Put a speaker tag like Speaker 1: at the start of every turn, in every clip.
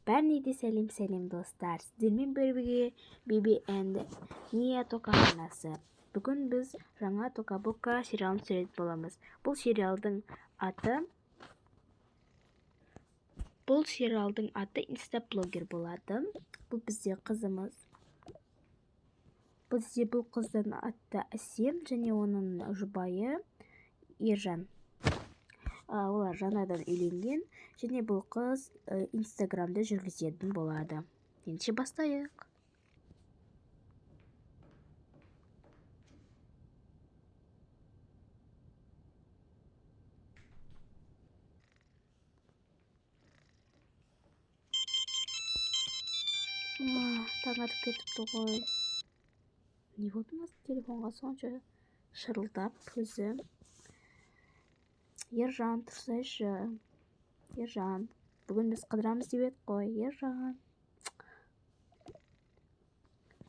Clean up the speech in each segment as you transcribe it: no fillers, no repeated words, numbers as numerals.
Speaker 1: Бәріне де сәлем, сәлем, достар! Сіздермен бірге Биби and Ния Тока арнасы. Бүгін біз жаңа Тока Бока сериалын түсіретін боламыз. Бұл сериалдың аты Инстаблогер болады. Бұл бізде қызымыз. Бізде бұл қыздың аты Әсем және оның жұбайы Ержан. Олар жаңадан үйленген және бұл қыз Инстаграмды жүргізетін болады. Ендеше бастайық. Таң атып кетіпті ғой. Не болды мына телефонға сонша шырылдап өзі? Ержан, тұрсайшы! Ержан, бүгін біз қыдырамыз деп едік қой, Ержан.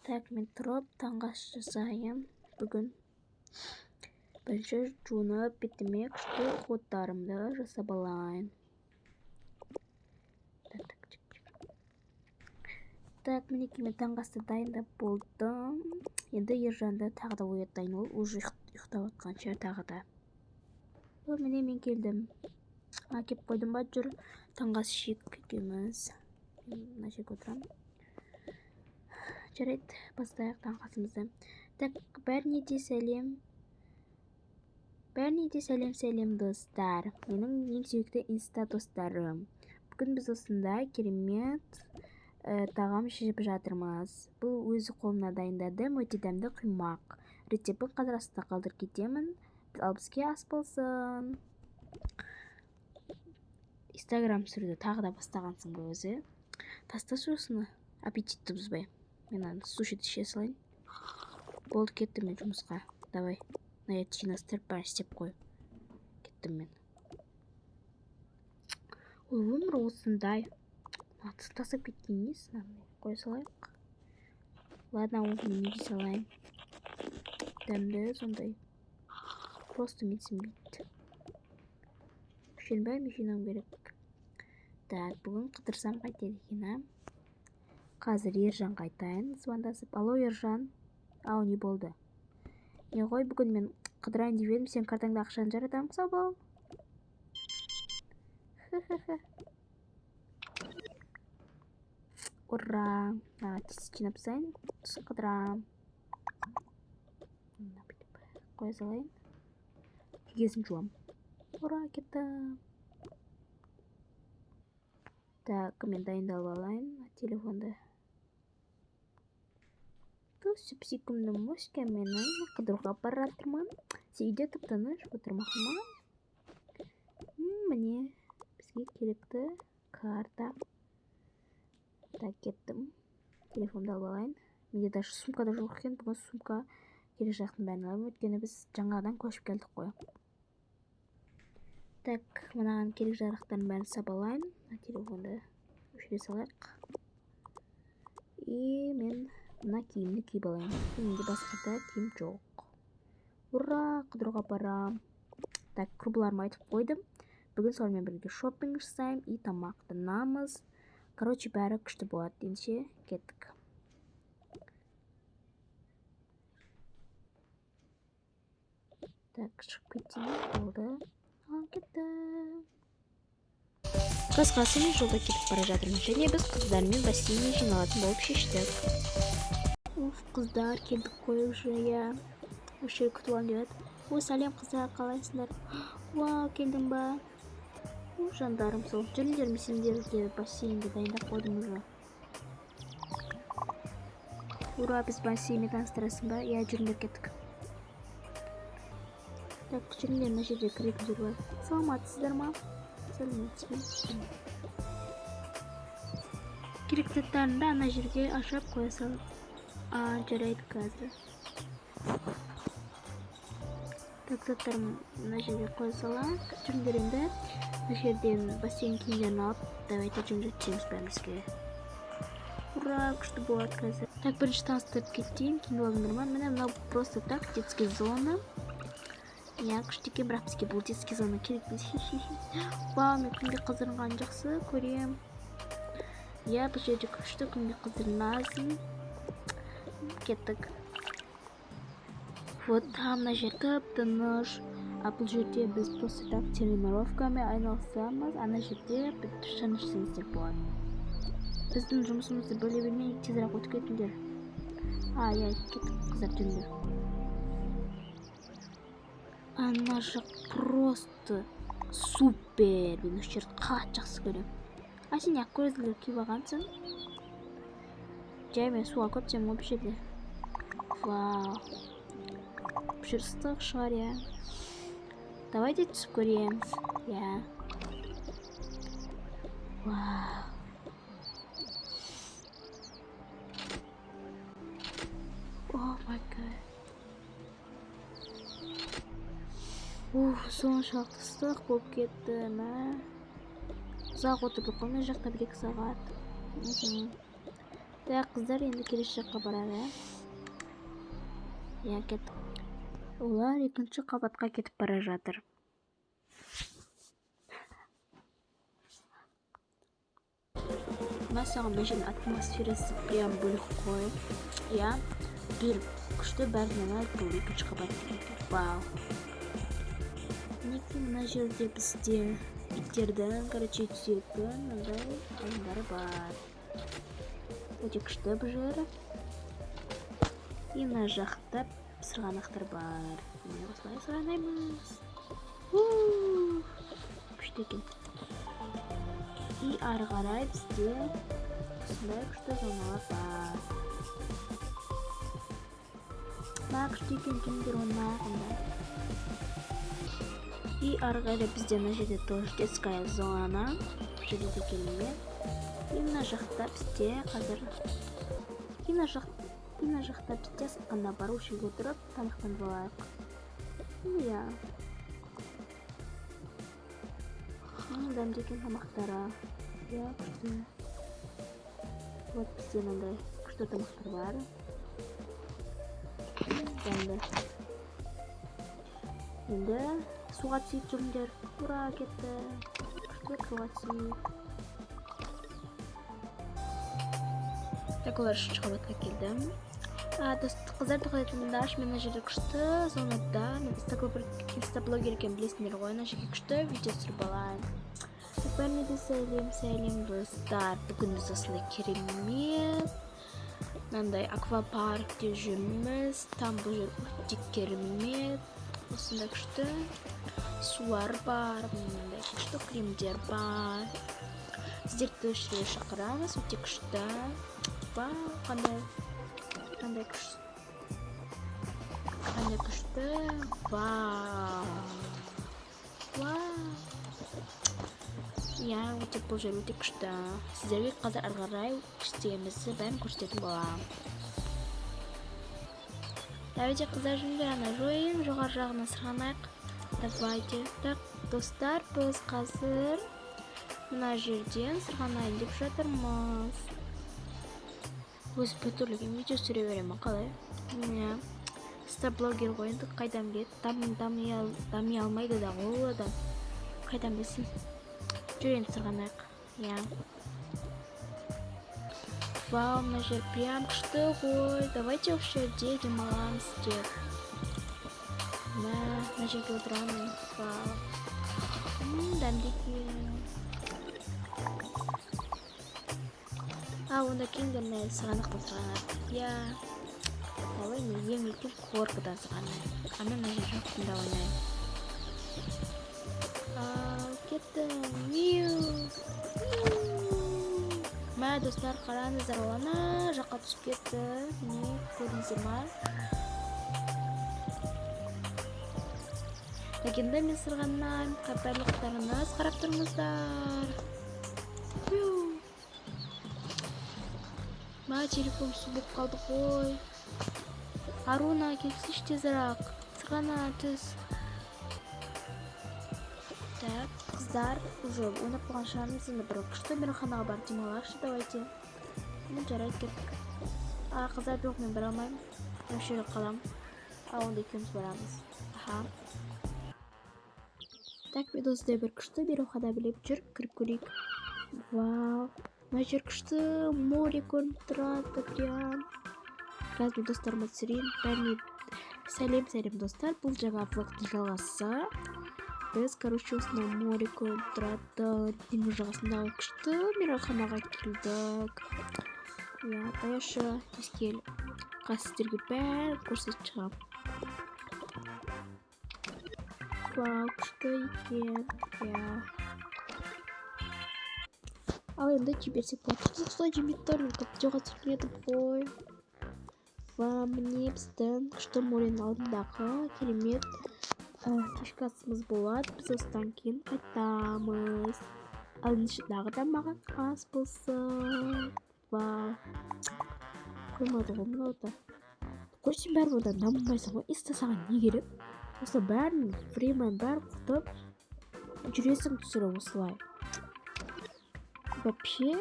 Speaker 1: Так, мен тұрып таңғы ас жасайын. Бүгін бірінші жуынып, бетіме күшті уходтарымды жасап алайын. Так, так, так, так, мінекей, мен таңғы асты дайындап болдым. Енді Ержанды тағы да оятайын, ол уже ұйықтап жатқан шығар тағы да. О, міне, мен келдім. А, кеп қойдым ба? Жүр, таңғы ас ішейік екеуміз. Мен мына жерге отырамын. Жарайды, бастайық таңғы асымызды. Так, бәріне де сәлем, бәріне де сәлем, сәлем, достар, менің ең сүйікті инста достарым! Бүгін біз осындай керемет тағам жеп жатырмыз. Бұл өзі қолымна дайындадым, өте дәмді құймақ. Рецептін қазір астына қалдырып кетемін. Ал бізге ас болсын! Инстаграм түсіруді тағы да бастағансың ба өзі? Тасташы осыны, аппетитті бұзбай. Мен ана сушиді іше салайын. Болды, кеттім мен жұмысқа. Давай, мына жерді жинастырып, бәрін істеп қой. Кеттім мен. Ол өмір осындай. Тастап кеткен несі? Қоя салайық. Ладно, оны мен жей салайын. Дәмді сондай, просто менсінбейді. Көшенің бәрін мен жинауым керек. Так, бүгін қыдырсам қайтеді екен, а? Қазір Ержанға айтайын звондасып. Алло, Ержан! Ау, не болды? Не ғой, бүгін мен қыдырайын деп едім. Сен картаңда ақшаны жаратамын. Сау бол. Хе-хе-хе. Ура! Тез жинап тастайын, сосын қыдырамын. Бүйтіп қоя салайын, кигесін жуамын. Ура, кеттім! Так, мен дайындалып алайын. Телефонды. Сүп сүйкімді мышка менің, қыдыруға бара жатырмын. Сен үйде тып тыныш отырмақшы ма? Міне, бізге керекті карта. Так, кеттім. Телефонды алып алайын. Менде даже сумка да жоқ екен. Бүгін сумка керек жақтың бәрін аламын, өйткені біз жаңадан көшіп келдік қой. Так, мынаған керек жарақтардың бәрін сап алайын. Телефонды өшіре салайық. И мен мына киімді киіп алайын, менде басқа да киім жоқ. Ура, қыдыруға барам! Так, құрбыларыма айтып қойдым. Бүгін солармен бірге шопинг жасаймын и тамақтанамыз. Короче, бәрі күшті болады. Ендеше кеттік. Так, шығып кетейін. Болды, ал, кеттім. Қысқасы, мен жолда кетіп бара жатырмын және біз қыздармен бассейнге жиналатын болып шештік. Уф, қыздар, келдік қой уже, иә. Осы жерге күтіп аламын деп еді. О, сәлем, қыздар, қалайсыңдар? Вау, келдің ба? О, жандарым сол. Жүріңдер, мен сендерге бассейнді дайындап қойдым уже. Ура, біз бассейнмен таныстырасың ба? Иә, жүріңдер, кеттік. Так, жүріңдер, мына жерде кіретін жер бар. Саламатсыздар ма? Сәлеметсіз бе? Керекті заттарыңды ана жерге ашып қоя сал. А, жарайды, қазір. Так, заттарым мына жерге қоя салайық. Жүріңдер, енді мына жерден бассейн киімдерін алып, давайте, жүріңдер, түсеміз бәрімізге. Ура, күшті болады қазір. Так, бірінші таныстырып кетейін. Киініп алдыңдар ма? Міне, мынау просто так детский зона. Иә, күшті екен, бірақ бізге бұл детский зона керек емес. Вау, мен күнде қыздырынғанды жақсы көрем. Иә, бұл жерде күшті, күнге қыздырынасың. Кеттік. Вот там мына жер тып-тыныш. А бұл жерде біз просто так тренировкамен айналысамыз. Ана жерде шын ішсеңіздер болады. Біздің жұмысымызды бөле бермей тезірек өтіп кетіңдер. А, иә, кеттік, қыздар, жүріңдер. Ана жақ просто супер. Мен осы жерді қатты жақсы көремін. А сен неғып көзілдірік киіп алғансың? Жай мен суға көп түсемін ғой бұл жерде. Вау. Бұл жер ыстық шығар, иә. Давайте түсіп көреміз. Иә. Вау. Oh my god. Уф, соншалықты ыстық болып кетті, мә. Ұзақ отырдық қой мына жақта 1-2 сағат. Так, қыздар енді келесі жаққа барады, иә. Иә, кеттік. Олар екінші қабатқа кетіп бара жатыр. Мәссаған, мына жердің атмосферасы прям бөлек қой. Иә, бір күшті, бәріне ұнайды бұл екінші қабат. Вау. Мінекей мына жерде бізде иттердің, короче, түсетін мынандай алаңдары бар. Өте күшті бұл жер. И мына жақта сырғанақтар бар. Міне осылай сырғанаймыз. Күшті екен. И ары қарай бізде осындай күшті зоналар бар. Мына күшті екен, кімдер ойнақ онда. И ары қарай бізде мына жерде тоже детская зона. Бұл жерде де керемет. И мына жақта бізде қазір и мына жақ, и мына жақта бізде асхана бар, осы жерге отырып тамақтанып алайық. Иә. Дәмді екен тамақтары. Иә, күшті. Вот бізде мынандай күшті тамақтар бар. Дәмді. Енді суға түсейік, жүріңдер. Ура, кетті. Күшті суға түсейік. Так, олар үшінші қабатқа келді. Қыздар, тоқтатыңдаршы, мен мына жерде күшті зонада, мен инстаблогер екенін білесіңдер ғой, мына жерге күшті видео түсіріп алайын. Бәріне де сәлем, сәлем, достар. Бүгін біз осындай керемет мынандай аквапаркте жүрміз. Там бұл жер өте керемет. Осындай күшті сулар бар, мынандай күшті кремдер бар. Сіздерді осы жерге шақырамыз, өте күшті. Вау, қандай күшті. Қандай күшті. Вау. Вау. Иә, өте бұл жер өте күшті. Сіздерге қазір ары қарай күштемізді бәрін көрсететін боламын. Давайте, қыздар, жүріңдер, ана жойын жоғары жағына сырғанайық. Давайте. Так, достар, біз қазір мына жерден сырғанайын деп жатырмыз. Өз біртүрлі видео түсіре беремін қалай? Иә. Инстаблогер ғой, енді қайдан біледі? Дами алмайды да ғой ол адам. Қайдан білсін? Жүр енді сырғанайық. Иә. Вау, мына жер прям күшті ғой. Давайте осы жерде демаламыз деп. Мә, мына жерге отырамын. Вау. Дәмді екен. А, онда келіңдер, мына сырғанақтан сырғанайық. Иә. Давай мен ең үлкен горкадан сырғанайық. А мен мына жерде жоқпын да ойнайын. Ал, кеттім. Виу. Мә, достар, қараңыздар, ол ана жаққа түсіп кетті. Міне, көрдіңіздер ма? Так, енді мен сырғанаймын. Барлықтарыңыз қарап тұрыңыздар. Мә, телефон су болып қалды ғой. Аруна, келсейші тезірек. Сырғана, түс. Так, қыздар, уже ойнап қойған шығармыз. Енді бір күшті мейрамханаға барып демалайықшы, давайте. Ну, жарайды, кеттік. А, қыздар, жоқ, мен бара алмаймын. Мен осы жерде қаламын. А, онда екеуміз барамыз. Аха. Так, мен осындай бір күшті мейрамхана біліп жүр, кіріп көрейік. Вау. Мына жер күшті, море көрініп тұрады прям. Қазір мен достарыма түсірейін. Бәріне сәлем, сәлем, достар. Бұл жаңа влогтың жалғасы. Біз, короче, осындай море көрініп тұрады, теңіз жағасындағы күшті мейрамханаға келдік. Иә, даяшы, тез кел. Қазір сіздерге бәрін көрсетіп шығамын. Вау, күшті екен. Иә. Ал енді жіберсек болады. Осылай жемей тұр, мен видеоға түсіріп едім ғой. Вау, міне біздің күшті моренің алдындағы керемет кешкі асымыз болады. Біз осыдан кейін қайтамыз. Ал ендеше тағы да маған ас болсын. Вау. Қоймады ғой мынау да. Қой, сен бәрібір одан дамымайсың ғой. Инста саған не керек? Осы бәрін, времяның бәрін құртып жүресің түсіріп осылай. Вообще,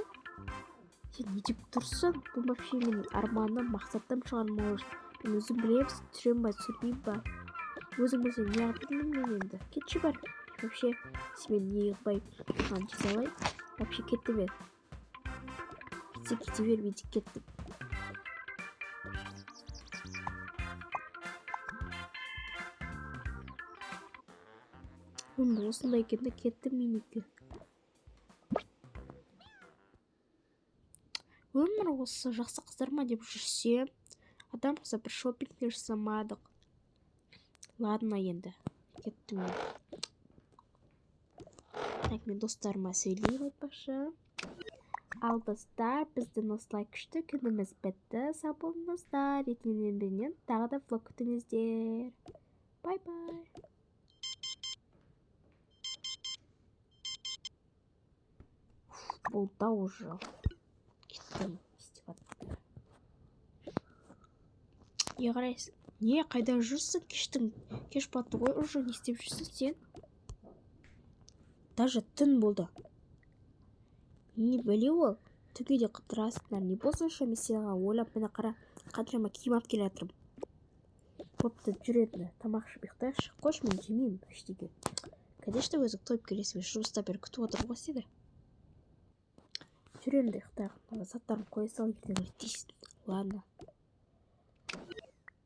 Speaker 1: сен не деп тұрсың? Бұл вообще менің арманым, мақсатым шығар, может. Мен өзім білемін, түсіремін ба, түсірмеймін ба. Өзің білсең, не қылып тұрмын мен енді. Кетші бар. Вообще, сенімен не қылмай, маған жей салайын. Вообще кетті бе. Кетсе кете бер, мен де кеттім. Өмір осындай екен да, кеттім мен үйге. Өмір осы жақсы қыздар ма деп жүрсем, адам болса бір шопинг те жасамадық. Ладно енді, кеттім мен. Так, мен достарыма сөйлеймін айтпақшы. Ал достар, біздің осылай күшті күніміз бітті. Сау болыңыздар. Ертеңнен менен тағы да влог күтіңіздер. Бай-бай. Болды уже. Кеттім. Істеп жатыр. Не қарайсың? Не, қайда жүрсің? Кештің кеш батты ғой уже. Не істеп жүрсің сен? Даже түн болды. Не бәле ол? Түнге де қыдырасыңдар. Не болсыншы, мен саған ойлап, міне қара, қаншама киім алып келе жатырмын. Бопты, жүр енді, тамақ ішіп ұйықтайықшы. Қойшы, мен жемеймін ештеңе. Конечно, өзің тойып келесің, мен жұмыстан бері күтіп отырмын ғой сені. Жүр енді, ұйықтайық. Мына заттарын қоя сал, ертең реттейсің. Ладно.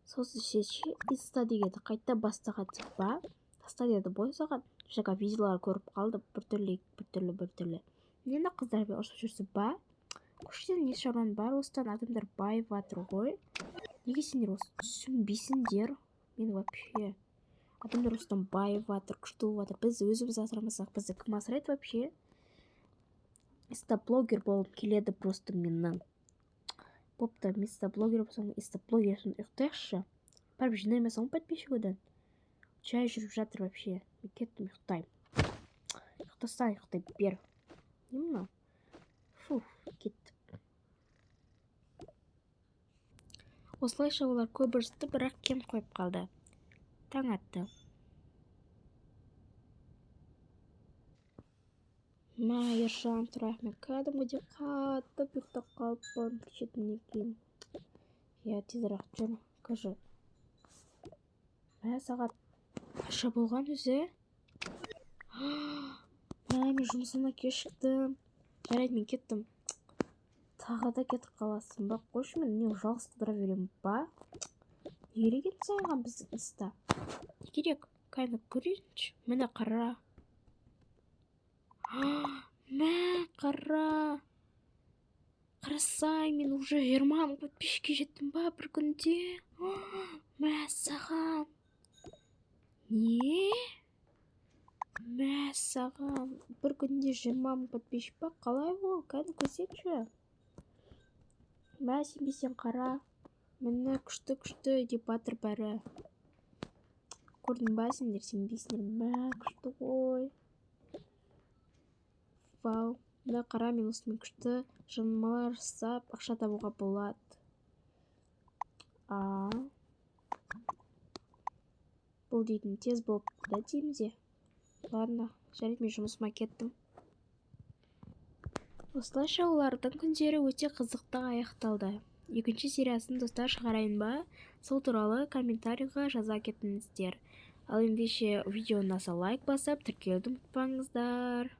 Speaker 1: Сосын ше, инста дегенді қайта бастағансың ба? Таста деді ғой саған. Жаңа видеолар көріп қалдым, біртүрлі, біртүрлі, біртүрлі. Нені қыздармен ұрысып жүрсің ба? Қойшы, сенің не шаруаң бар? Осыдан адамдар байып жатыр ғой. Неге сендер осы түсінбейсіңдер? Мен вообще адамдар осыдан байып жатыр, күшті болып жатыр. Біз өзіміз асырамасақ, бізді кім асырайды вообще? Инста блогер болғым келеді просто менің. Бопты, инста блогер болсаң, инста блогер ұйықтайықшы. Барып жинаймасың ғой подписчик одан. Жай жүріп жатыр вообще. Мен кеттім, ұйықтаймын. Ұйықтасаң, ұйықтай бер. Не мынау? Фух, кеттім. Осылайша олар көп ұрысты, бірақ кем қойып қалды. Таң атты. Мә, Ержан, тұрайық, мен кәдімгідей қатты ұйықтап қалыппын кеше түннен кейін. Иә, тезірек жүр, кажы. Мә, сағат қанша болған өзі? Мә, мен жұмысыма кешіктім. Жарайды, мен кеттім. Тағы да кетіп қаласың ба? Қойшы, мен не жалғыз қыдыра беремін ба? Не керек еді саған біздің инста? Не керек? Кәні көрейінші. Міне қара. Мә, қара. Қарасай, мен уже 20 мың подписчикке жеттім ба бір күнде? Мә, саған. Не? Мә, саған. Бір күнде 20 мың подписчик па? Қалай ол? Кәні көрсетші. Мә, сенбесең қара. Міне күшті-күшті деп жатыр бәрі. Көрдің ба сендер, сенбейсіңдер. Мә, күшті ғой. Вау. Мына қара, мен осымен күшті жарнамалар жасап ақша табуға болады. А. Бұл дейтін тез болып да дейміз де. Ладно, жарайды, мен жұмысыма кеттім. Осылайша олардың күндері өте қызықты аяқталды. Екінші сериясын, достар, шығарайын ба? Сол туралы комментарийға жаза кетіңіздер. Ал ендеше видео ұнаса лайк басып, тіркелуді ұмытпаңыздар.